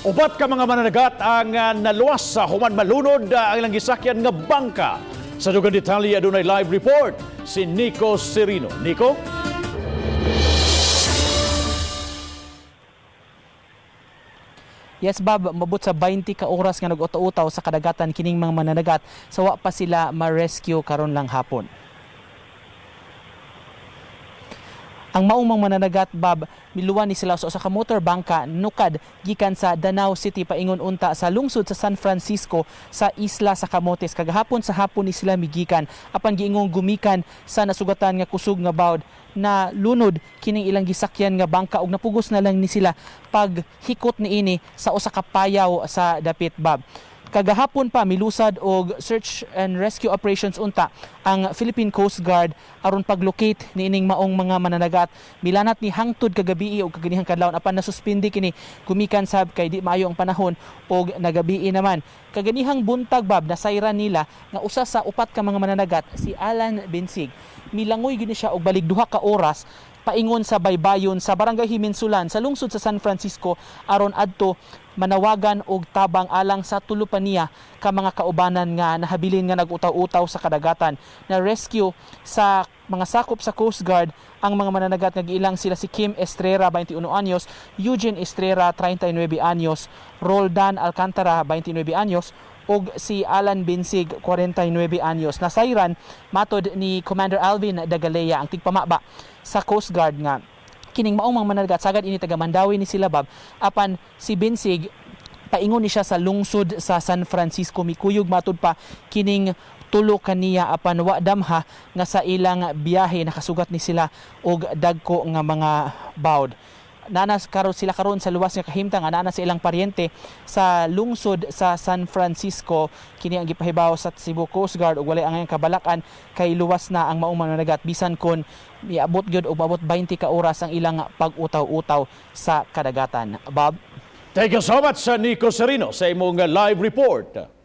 Upat ka mga mananagat ang naluwas sa human malunod ang ilang gisakyan nga bangka. Sa dugang detalye, adunay live report si Nico Serino. Nico? Yes, Bob, mabot sa 20 ka oras nga nag-utaw-utaw sa kadagatan kining mga mananagat sa wa pa sila ma-rescue karon lang hapon. Ang maong mga mananagat, Bob, miluwan ni sila sa usa ka motor bangka nukad gikan sa Danao City paingon unta sa lungsod sa San Francisco sa isla sa Camotes. Kagahapon sa hapon ni sila migikan apan giingong gumikan sa nasugatan nga kusog nga bawd na lunod kining ilang gisakyan nga bangka ug napugos na lang ni sila paghikot niini sa usa ka payaw sa dapit, Bob. Kagahapon pa milusad og search and rescue operations unta ang Philippine Coast Guard aron paglocate niining maong mga mananagat. Milanat ni hangtod kagabii og kaganihang kadlawon apan nasuspindi kini gumikan sab kay di maayo ang panahon og nagabii naman. Kaganihang buntag, Bob, nasayran nila nga usa sa upat ka mga mananagat, si Alan Bensig, milangoy gyud ni siya og balig 2 ka oras paingon sa baybayon sa Barangay Himinsulan sa lungsod sa San Francisco aron adto manawagan og tabang alang sa tulo pa niya ka mga kaubanan nga nahabilin nga nag-utaw-utaw sa kadagatan. Na rescue sa mga sakop sa Coast Guard ang mga mananagat nga giilang sila si Kim Estrera, 21 anyos, Eugene Estrera, 39 anyos, Roldan Alcantara, 29 anyos, ug si Alan Binsig, 49 anyos. Nasayran matod ni Commander Alvin Dagalea, ang tigpamaba sa Coast Guard, nga kining maong mga mananagat sagad ini taga Mandaue ni sila, Bob, apan si Binsig paingon ni siya sa lungsod sa San Francisco. Mikuyog matud pa kining tulo kaniya apan wa damha nga sa ilang biyahe nakasugat ni sila og dagko nga mga bawd. Nanas karon sila karon sa luwas nga kahimtang nga naa sa ilang paryente sa lungsod sa San Francisco. Kini ang gipahibaw sa Cebu Coast Guard ug walay angayang kabalakan kay luwas na ang maong mananagat bisan kon miabot gyud og maabot 20 ka oras ang ilang pag-utaw-utaw sa kadagatan, Bob. Thank you so much, Nico Serino, sa imong live report.